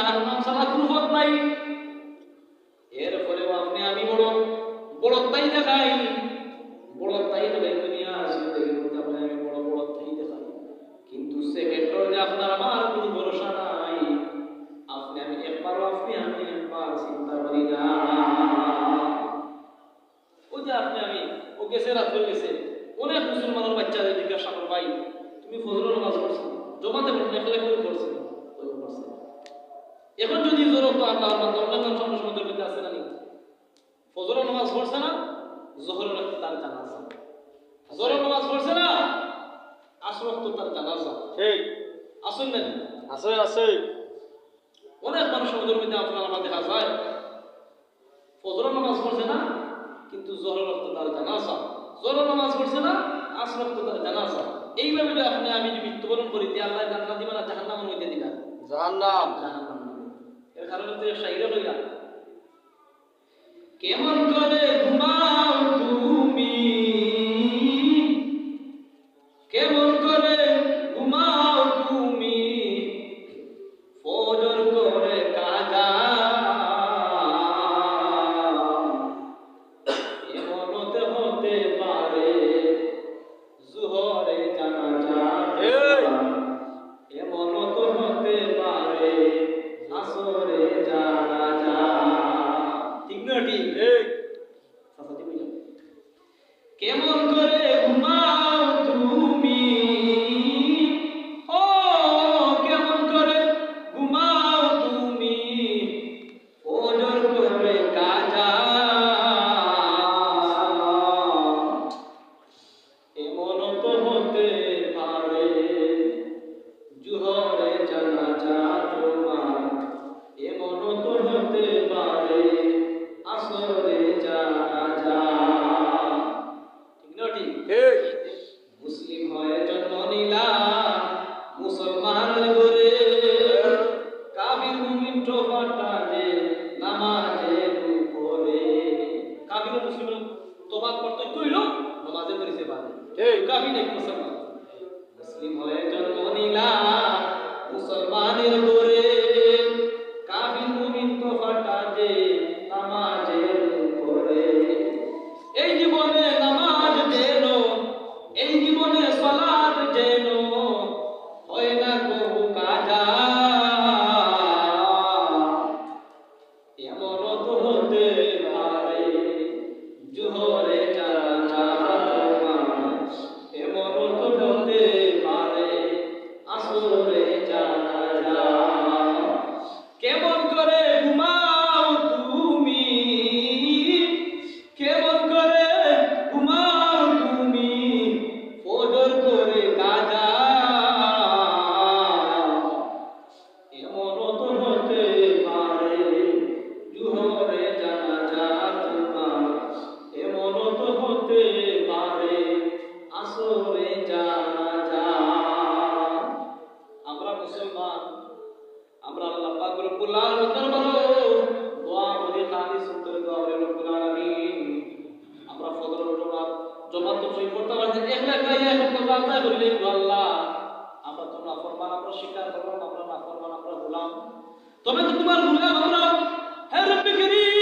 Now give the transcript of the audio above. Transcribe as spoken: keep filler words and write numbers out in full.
জাহান্নাম ছাড়া কোনো পথ নাই। এরপরেও আপনে আমি বড়, বড়ত্বাই দেখাই, বড়ত্বাই দেখাই, দুনিয়ার জিন্দেগির মধ্যে আপনে আমি বড়, বড়ত্বাই দেখাই। কিন্তু সেকেন্ডর যে আপনার আমার কোনো ভরসা নাই, আপনে আমি একবারও, আপনে আমি একবার চিন্তা করি না। ওই যে আপনে আমি, ও গেছে, রাত অই গেছে, অনেক মুসলমানর বাচ্চারে জিজ্ঞাসা করো, "ভাই, তুমি ফজরর নামাজ পড়ছো না? জমাতে পড়ছো না, একলা একলা পড়ছো না?" ওই পড়ছে। এখন যদি জোহর অক্ত আল্লাহর বান্দা অনেক মানুষ আমরা সমাজের মধ্যে আছে না নি? ফজরর নামাজ পড়ছে না, জোহরর অক্ত তার জানাজা। জোহরর নামাজ পড়ছে না, আসর অক্ত তার জানাজা। ঠিক। আছে না নি? আছে, আছে। অনেক মানুষ সমাজের মধ্যে আপনার আমার দেখা যায়, ফজরর নামাজ পড়ছে না, কিন্তু জোহরর অক্ত তার জানাজা। জোহরর নামাজ পড়ছে না, আসর অক্ত তার জানাজা। এইভাবে যদি আপনে আমি যদি মৃত্যুবরণ করি, তে আল্লাহ জান্নাত দিবা না জাহান্নামের মধ্যে দিবা? জাহান্নাম। জাহান্নাম। এর কারণে তো এক শাইরে কইলা, "কেমন করে ঘুমাও তুমি, কেমন করে ঘুমাও তুমি, ফজর করে কাজা, এমন তো হতে পারে জোহরে জানাজা।" এই! এমন তো হতে পারে আসরে জানাজা। ঠিক না ঠিক? এই! চাচা, ঠিক অই যাও। কেমন করে ঘুমাও তুমি? ও, কেমন করে ঘুমাও তুমি? ফজর করে কাজা। এমন তো হতে পারে জোহরে জানাজা তোমার, এমন তো হতে পারে আসরে জানাজা। ঠিক না ঠিক? ঠিক। মুসলিম হয়ে জন্ম নিলা মুসলমানের ঘরে, কাফির মুমিন তফাতটা যে নামাজের উপরে। কাফির মুসলিম তফাত পার্থক্য অইলো নামাজে করিছে বাদে। ঠিক। কাফির নাকি মুসলমান? মুসলিম হয়ে জন্ম নিলা মুসলমানের ঘরে, কাফির মুমিন তফাতটা যে নামাজের উপরে। এই জীবনে নামাজ যেন, এই জীবনে সালাত যেন হয় না কবু কাজা। এমন তো হতে পারে জোহরে জানাজা তোমার, এমন তো হতে পারে আসরে জানাজা। কেমন করে ঘুমাও তুমি, কেমন করে ঘুমাও তুমি, ফজর করে কাজা। এমন তো হতে পারে জোহরে জানাজা তোমার, এমন তো হতে পারে আসরে জানাজা। আমরা মুসলমান, আমরা আল্লাহ পাক রব্বুল আলামিনের দরবারে দোয়া করি, খালিস অন্তরে দোয়া করি, রব্বুল আলামিন, আমরা ফজর জমাত, জমাত তো সই করতে পারছি, একলা একলা ইয়া এখন কথা আদায় করিলে কিন্তু আল্লাহ, আমরা তো নাফরমান, আমরা স্বীকার করলাম, আমরা নাফরমান, আমরা গোলাম। তবে তো তোমার গোলাম আমরা, হে রব্বে করিম,